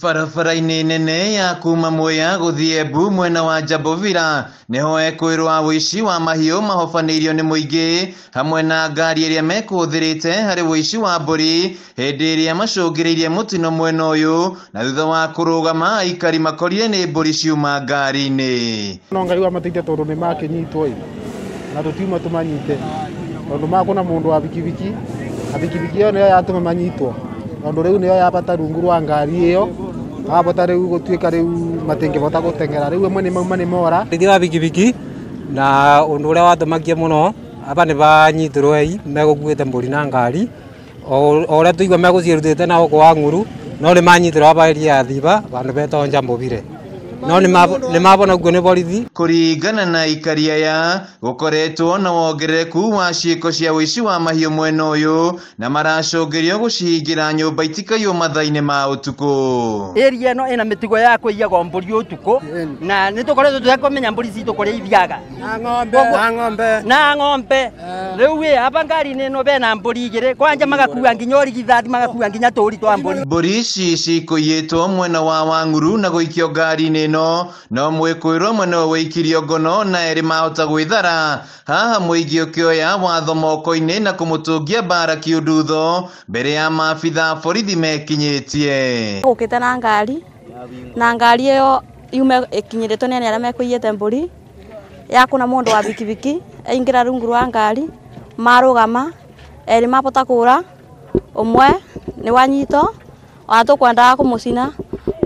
Barabara-inĩ nene ya kuma Mwea gũthiĩ Embu mwena wa Jambovira nĩho ekwĩrwo a ũici wa mahiũ mahobanĩirio nĩ mũingĩ hamwe na ngari ĩrĩa mekũhũthĩrĩte harĩ ũici wa mbũri hĩndĩ ĩrĩa macũngĩrĩirie mũtino mwena ũyũ na thutha wa kũrũgama aikari makorire nĩ mbũri ciuma ngari-inĩ. No Ngai wamateithia tondũ nĩ makĩnyitwo ĩ na tũtiuma tũmanyite tondũ makũna mũndũ wa bikibiki na bikibiki ĩyo nĩyo yatũma manyitwo tondũ rĩu nĩyo yabata rungu rwa ngari ĩyo abota rĩu gũtuĩka rĩu matingĩbota gũteng'era rĩu amwe nĩ mauma nĩ mora. Rĩthia wa bikibiki na ũndũ ũrĩa watũmakia mũno aba nĩ banyitirwo ei megũkuĩte mbũri na ngari o ũrĩa tũigua megũciĩrutĩte na gũkũ wa ng'uru no nĩ manyitirwo aba area ya Thiba bandũ betagwo Njambũbire no nĩ mabona guo nĩ borithi. Kũringana na aikari aya gũkoretwo na wongerereku wa ciĩko cia ũici wa mahiũ mwena ũyũ na maracũngĩrio gũcihingĩra nyũmba itikaiywo mathaa-inĩ ma ũtukũ. Area ĩno ĩna mĩtugo ya kũiyagwo mbũri ũtukũ na nĩ tũkoretwo tũtekũmenya mbũri citũ kũrĩa ithiaga na ng'ombe rĩu ĩ aba ngari-inĩ ĩno bena mbũri igĩrĩ kwanja magakua nginya ũrigithathi magakua nginya tũri twa mbũri. Mbũri ici cikũiyĩtwo mwena wa Wang'uru na gũikio ngari-inĩ ĩno no mwĩkũĩrwo mwena ũyũ wĩikirio ngono na erĩ mahota gwĩthara haha mũingĩ ũkĩoya watho moko-inĩ na kũmũtũngia mbara kĩundutho mbere ya maabitha borithi mekinyĩtie. Gũkĩte na ngari na ngari ĩyo yume ĩkinyĩrĩtwo nĩ arĩa mekũiyĩte mbũri yakũna mũndũ wa bikibiki aingĩra rungu rwa ngari marũgama erĩ mabota kũra ũmwe nĩ wanyitwo ona tũkwendaga kũmũcina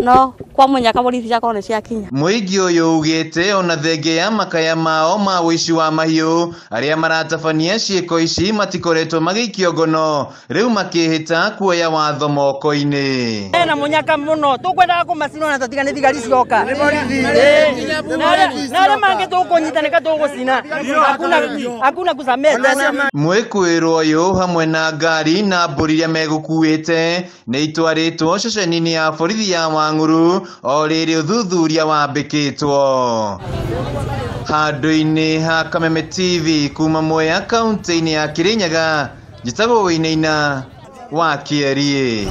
no kwa munyaka borithi ciakorwo nĩ ciakinya. Mũingĩ ũyũ ugĩte ona thengia ya makaya mao ma ũici wa mahiũ arĩa maratabania ciĩko ici matikoretwo magĩikio ngono rĩu makĩhĩta kuoya watho moko-inĩ. Ena munyaka mũno tũkwendaga kũmacina ona tũtiga nĩ thigari cioka na arĩa mangĩ tũkũnyitanĩka tũgũcina hakuna kusamehe tena. Mwĩkũĩrwo ũyũ hamwe na ngari na mbũri iria megũkuĩte nĩ itwarĩtwo ceceni-inĩ ya borithi ya Wang'uru o rĩrĩ ũthuthuria wambĩkĩtwo. Handũ-inĩ ha Kameme TV kuma Mwea kaunti-inĩ ya Kirinyaga, njĩtagwo Wainaina wa Kĩeriĩ.